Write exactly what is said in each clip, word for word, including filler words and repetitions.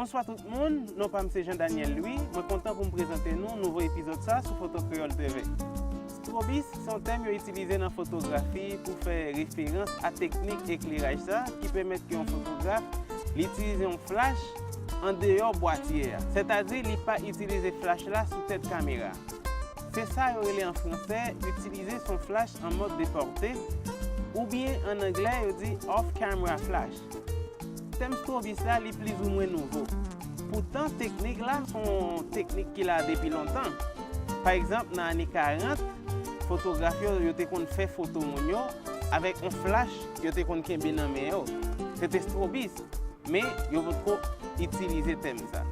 Bonswa tout moun, non pa m se Jean Daniel Louis. Mwen kontan pou m prezante nou nouvo epizòd sa sou Foto Kreyòl T V. Strobis se yon tèm yo itilize nan fotografi pou fè referans a teknik ekleraj sa ki pèmèt ke yon fotograf li itilize yon flach andeyò bwatye a. Sètadi li pa itilize flach la sou tèt kamera. Se sa yo rele an fransè utiliser son flash en mode de portée, oubyen an anglè yo di off camera flash. Tèm strobis la li plizoumwen nouvo. Poutan teknik la se yon teknik ki la depi lontan. Pa egzanp nan ane karant, fotograf yo yo te konn fè foto moun yo avèk yon flach yo te konn kenbe nan men yo. Se te strobis, men yo potko itilize tèm sa.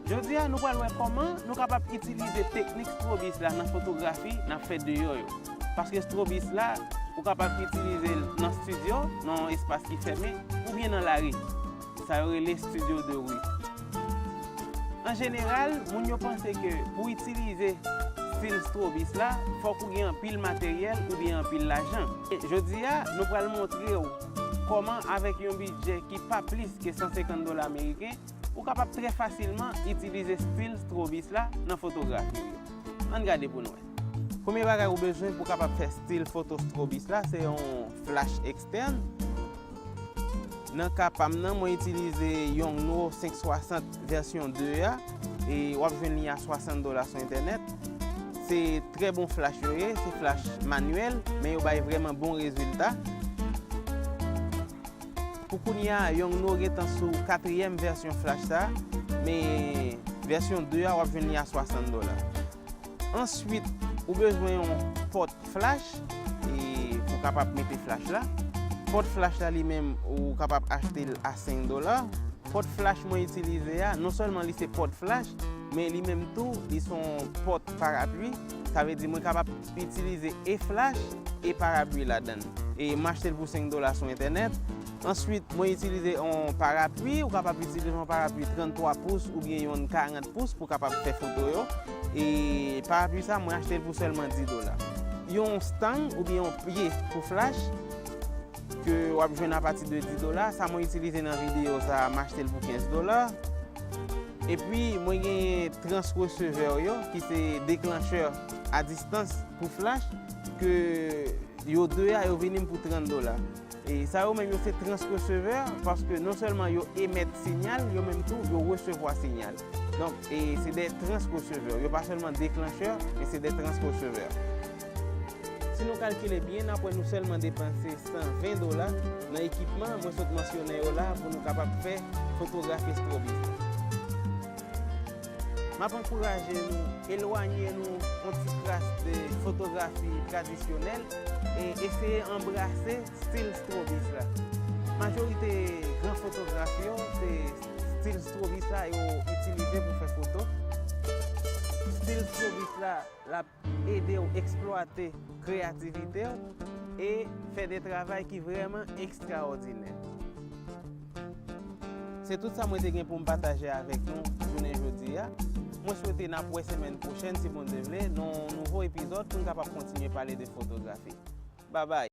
Jodi a nou pral wè kòman nou kapab itilize teknik strobis la nan fotografi n ap fè deyò yo. Paske strobis la ou kapab itilize l nan estidyo, nan yon espas ki fèmen, oubyen nan lari. Sa yo rele studio de rue. An jeneral, moun yo panse ke pou itilize stil strobis la, fòk ou gen anpil materyèl oubyen anpil lajan. E jodi a, nou pral montre w kòman avèk yon bidjè ki pa plis ke san senkant dola ameriken, ou kapab trè fasilman itilize stil strobis la nan fotografi w yo. Ann gade pou n wè. Premye bagay ou bezwen pou kapab fè stil foto strobis la, se yon flach ekstèn. Nan ka pa m nan, mwen itilize Yongnuo senk swasant vèsyon de a, e w ap jwenn li a swasant dola sou entènèt. Se trè bon flach yo ye, se flach manyèl, men yo bay vrèman bon rezilta. Pou kounye a, Yongnuo gentan sou katriyèm vèsyon flach sa, men vèsyon de a w ap jwenn li a swasant dola. Answit, ou bezwen yon pòt flach e pou kapab mete flach la. Pòt flach la li menm ou kapab achte l a senk dola. Pòt flach mwen itilize a, non sèlman li se pòt flach, men li menm tou li se yon pòt parapli. Sa vle di mwen kapab itilize e flach e parapli ladan l. E m achte l pou senk dola sou entènèt. Answit, mwen itilize yon parapli. Ou kapab itilize yon parapli tranntwa pous oubyen yon karant pous pou kapab fè foto yo. E parapli sa, mwen achte l pou sèlman dis dola. Yon stang oubyen yon pye pou flach ke w ap jwenn apati de dis dola. Sa mwen itilize nan videyo sa a, m achte l pou kenz dola. Epi, mwen genyen transresevè yo, ki se deklanchè a distans pou flach, ke yo de a, yo vini m pou trant dola. E sa yo menm, yo se transresevè, paske non sèlman yo emèt siyal, yo menm tou, yo resevwa siyal. Donk, e se de transresevè. Yo pa sèlman deklanchè, men se de transresevè. Si nou kalkile byen, n ap wè nou sèlman depanse san ven dola nan ekipman mwen sot mansyone yo la pou nou kapab fè fotografi strobis la. M ap ankouraje nou elwanye nou yon ti kras de fotografi tradisyonèl e eseye anbrase stil strobis la. Majorite gran fotograf yo, se stil strobis la yo itilize pou fè foto. Stil strobis la, l ap ede w eksplwate kreyativite w e fè de travay ki vrèman ekstraòdinè. Se tout sa mwen te gen pou m pataje avèk nou jounen jodi a. Mwen swete n ap wè semèn pwochèn, si Bondye vle, nan yon nouvo epizòd pou n kapab kontinye pale de fotografi. Babay!